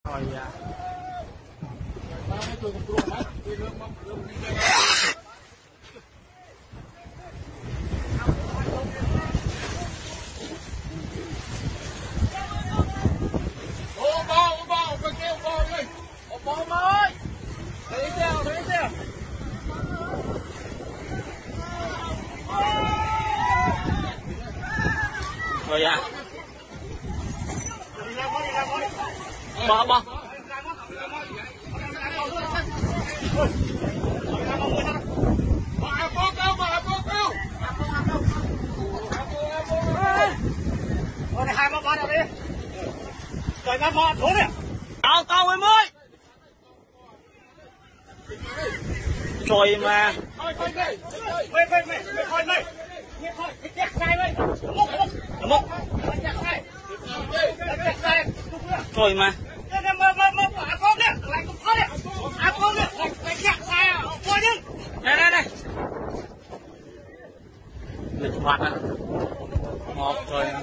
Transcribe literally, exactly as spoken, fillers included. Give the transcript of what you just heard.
Oya. Ba, ba. Al, al, wê moy. Çoy me. Çoy me. Ne, ne, ne. Lütfen. Çoy me.